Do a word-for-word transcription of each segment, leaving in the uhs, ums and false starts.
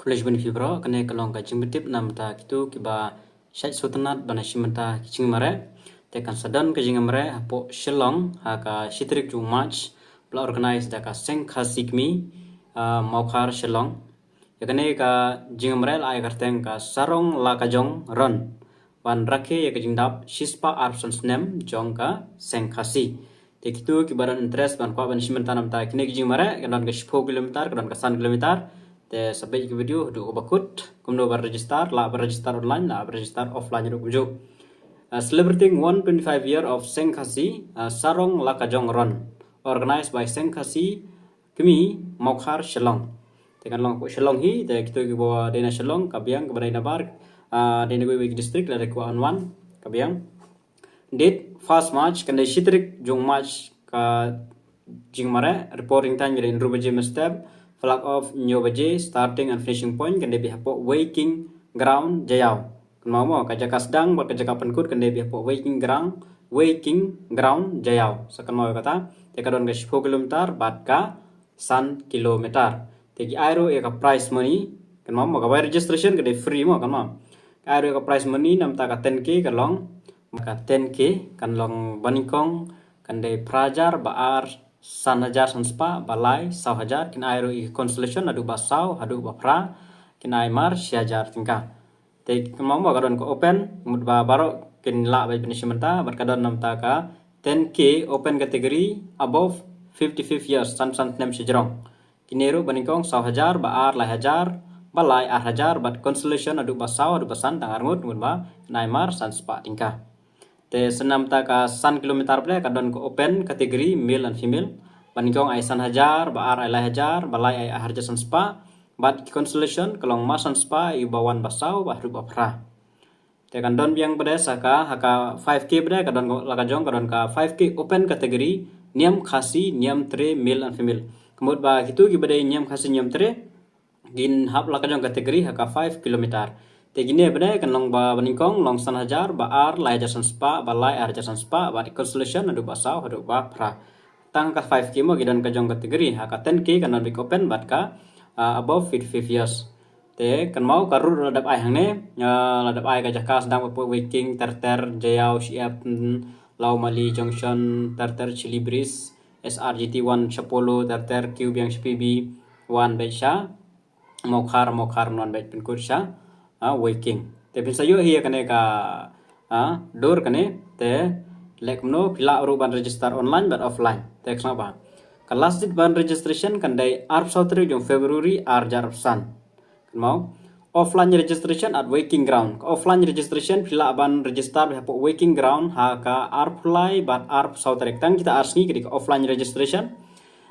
Khublei shibun ïa phi baroh, kane ka long ka jingpyntip namar kito kiba shait sngewtynnat ban ïashim bynta ki jingmareh. Te kan sa don ka jingmareh hapoh Shillong ha ka shi tarik jong March, ba la organize da ka Seng Khasi Kmie, ah, Mawkhar Shillong. Ïa kane ka jingmareh la ai kyrteng ka Sarong Lakajong Run, ban rakhe ïa ka jingdap shispah arphew san snem jong ka Seng Khasi. Te kito kiba don interest ban kwah ban shim bynta namar kine ki jingmareh, ka don ka shiphew kilometer, ka don ka san kilometer. Te sa peit ïa ki video haduh kaba kut, kumno ban register, lah ban register online, lah ban register offline ruh kumjuh. Uh, celebrating one twenty-five year of Seng Khasi, uh, Sarong Lakajong Run, organized by Seng Khasi Kmie Mawkhar Shillong. Te kan long hapoh Shillong hi, te kito kiba dei na Shillong, ka biang, kiba dei na bar, ah, dei na kiwei kiwei ki district, lada ki kwah ban wan, ka biang. Date first March, kan dei shi tarik jong March ka jingmareh, reporting time ka dei hynriew baje mynstep, flag off hynñiew baje, starting and finishing point kan dei beit hapoh Weiking Ground Jaïaw. Kynmaw mo, ka jaka sdang bad ka jaka pynkut kan dei beit hapoh Weiking Ground, Weiking Ground Jaïaw. Sa kynmaw ïa kata, te ka don ka shiphew kilometer bad ka san kilometer. Te ki ai ruh ïa ka prize money, kynmaw mo, ka wei registration ka dei free mo, kynmaw. Ki ai ruh ïa ka prize money namar ka ten K ka long, ka ten K kan long banyngkong, kan dei phra hajar, ba ar san hajar san spah, ba lai saw hajar, kin ai ruh ïa ka consolation naduh ba saw haduh ba phra, kin ai mar shi hajar tyngka. Te kynmaw mo, ka don ka open, mut ba baroh kin lah ban ïashim bynta, bad ka don namar ka ten K open category above fifty-five years, san san snem shajrong. Kine ruh banyngkong saw hajar, ba ar lai hajar, ba lai ar hajar, bad consolation naduh ba saw haduh ba san, tang arngut, mut ba kin ai mar san spah tyngka. Te namar ka san kilometer pat ka don ka open category male and female. Banyngkong ai san hajar, ba ar ai lai hajar, ba lai ai ar hajar san spah, bad consolation ka long mar san spah ïa uba wan ba saw, ba haduh ba phra. Te kan don biang pat sa ka, ha ka five K pat ka don, Lakajong ka don ka five K open category, niam Khasi, niam Tre, male and female. Ka mut ba kito kiba dei niam Khasi, niam Tre, kin hap Lakajong category ha ka five kilometer. Te kine pat kan long ba banyngkong long san hajar, ba ar lai hajar san spah, ba lai ar hajar san spah, bad consolation naduh ba saw haduh ba phra. Tang ka five K mo ki don ka jong category, ha ka ten K kan don beit open bad ka, ah, above fifty-five years. Te kynmaw ka route la dep ai hangne, ah, la dep ai ka jaka sdang hapoh Weiking, Ter Ter, Jaïaw, Shyiap, mm, Lawmali Junction, Ter Ter, Chilli Bridge, S R G T wan sha Polo, Ter Ter, kiew biang sha P B, wan beit sha Mawkhar, Mawkhar wan beit pynkut sha, ah, Weiking. Te phin sa ïoh hi ïa kane ka, ah, dur kane, te leh kumno, phi lah ruh ban register online bad offline. Te kynmaw ba ka last date ban registration kan dei arphew saw tarik jong February ar hajar arphew san. Kynmaw, offline registration at Weiking Ground. Ka offline registration phi lah ban register hapoh Weiking Ground ha ka arphew lai bad arphew saw tarik. Tang kita ar sngi ka dei ka offline registration.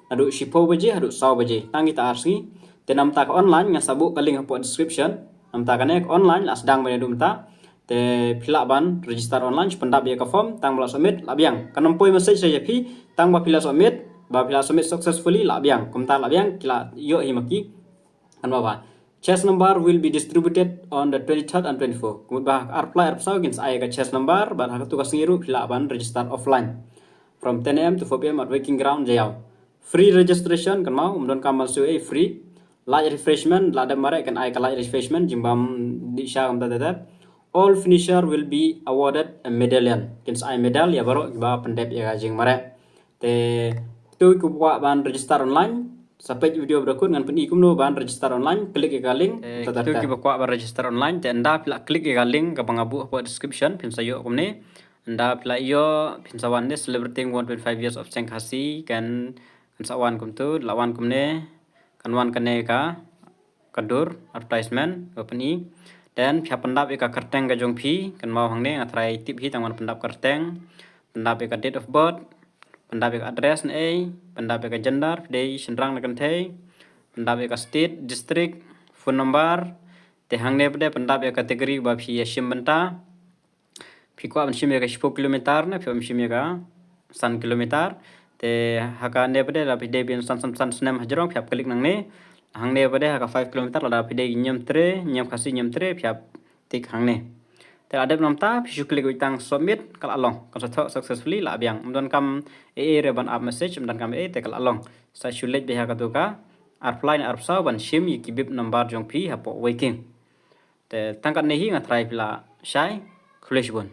Naduh shiphew baje haduh saw baje. Tang kita ar sngi. Te namar ka online, ngan sa buh ka link hapoh description. Namar kane ka online la sdang ban ïa duh mynta. Te phi lah ban register online, shu pyndap ïa ka form, tang ba la submit, la biang. Kan ym poi message sha ïa phi, tang ba phi la submit, ba phi la submit successfully, la biang. Kumta la biang, ki la ïoh hi ma ki. Kynmaw ba chest number will be distributed on the twenty-third and twenty-fourth. Ka mut ba arphew lai arphew saw kin sa ai ka chest number, bad ha katu ka sngi ruh phi lah ban register offline from ten A M to four P M at Weiking Ground, Jaïaw. Free registration, kynmaw, ym don kam ban siew ei, free. Light refreshment, la dep mareh kin ai ka light refreshment, jingbam dih sha kumta ter ter. All finisher will be awarded a medallion. Kin sa ai medal ïa baroh kiba pyndep ïa ka jingmareh. Te kito kiba kwah ban register online, sa peit video ba da kut, ngan pyni kumno ban register online, click ïa ka link. Te ter ter kito kiba kwah ban register online, te ynda phi la click ïa ka link kaba nga buh hapoh description, phin sa ïoh kumne. Ynda phi la ïoh, phin sa wan ne, celebrating one twenty-five years of Seng Khasi, kan, kan sa wan kumtu, la wan kumne, kan wan kane ka, ka dur, advertisement, ba pyni. Then phi hap pyndap ïa ka kyrteng ka jong phi, kynmaw hangne, nga tharai tip hi, tang ban pyndap kyrteng, pyndap ïa ka date of birth, pyndap ïa ka address ne ei, pyndap ïa ka gender, phi dei shynrang ne kynthei, pyndap ïa ka state, district, phone number, te hangne pat pyndap ïa ka category ba phi ïashim bynta. Phi kwah ban shim ïa ka shiphew kilometer ne phi kwah ban shim ïa ka san kilometer. Te ha kane pat lada phi dei ban san, san, san snem hajrong phi hap click nangne. Hangne pat ha ka five kilometer lada phi dei niam Tre, niam Khasi niam Tre phi hap tick hangne. Te la dep namar phi shu click beit tang submit ka la long. Kan sa thoh successfully la biang. Ym don kam ei ei re ban ap message, ym don kam ei ei te ka la long. Sa shu leit beit ha katu ka arphew lai ne arphew saw ban shim ïa ki bib number jong phi hapoh Waiking. Te tang katne hi, nga trai phi la shai. Khublei shibun.